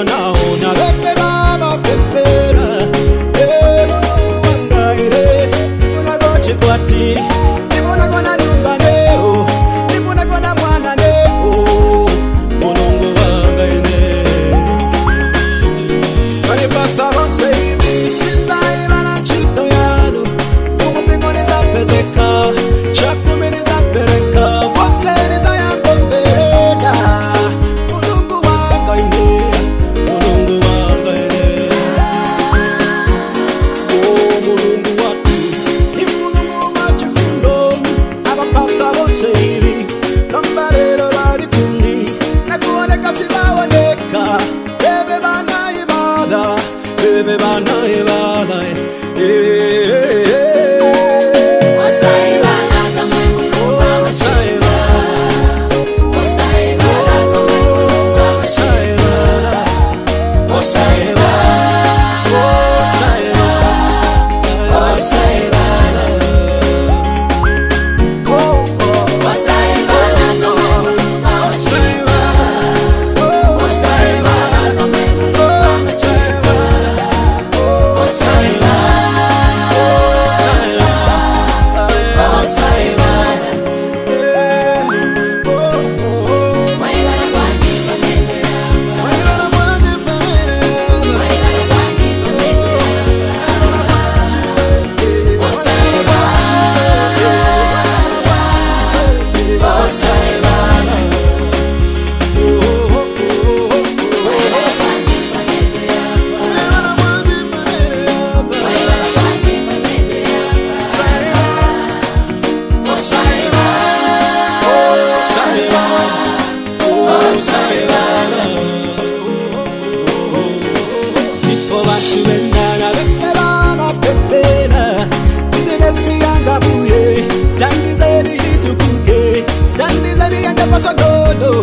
Naona bebe baba pepera Mulungu wanga ine Ndifuna kochikwati Ndifuna kona nyumba neo Ndifuna kona mwana neo Mulungu wanga ine Kanipasa vonse ivi Sindaiva na ntchito yanu Kumupingo nizapezeka Chakumi nizapereka Vonse nizayambomvera Mulungu wanga ine Mulungu wanga ine Oh, Mulungu watu ni Mulungu wa chifundo abapasa bose ibi nomba rero bari kumwe nakuoneka sibaboneka bebe banayibala bebe banayibala Osaiwala zomwe Mulungu amachita. Osaiwala zomwe Mulungu amachita. Osaiwala, osaiwala. Osaiwala zomwe Mulungu amachita. Osaiwala zomwe Mulungu amachita. Osaiwala, osaiwala. Mwayiwala bwanji pamene apa. Mwayiwala bwanji pamene apa. Osaiwala, osaiwala. Mwayiwala bwanji pamene apa. Mwayiwala bwanji pamene apa. Osaiwala, osaiwala. Ndipo bantu bendala bepebana pepera bizinesi yangabuye tandizeri itukuke tandizeri yende pasogolo.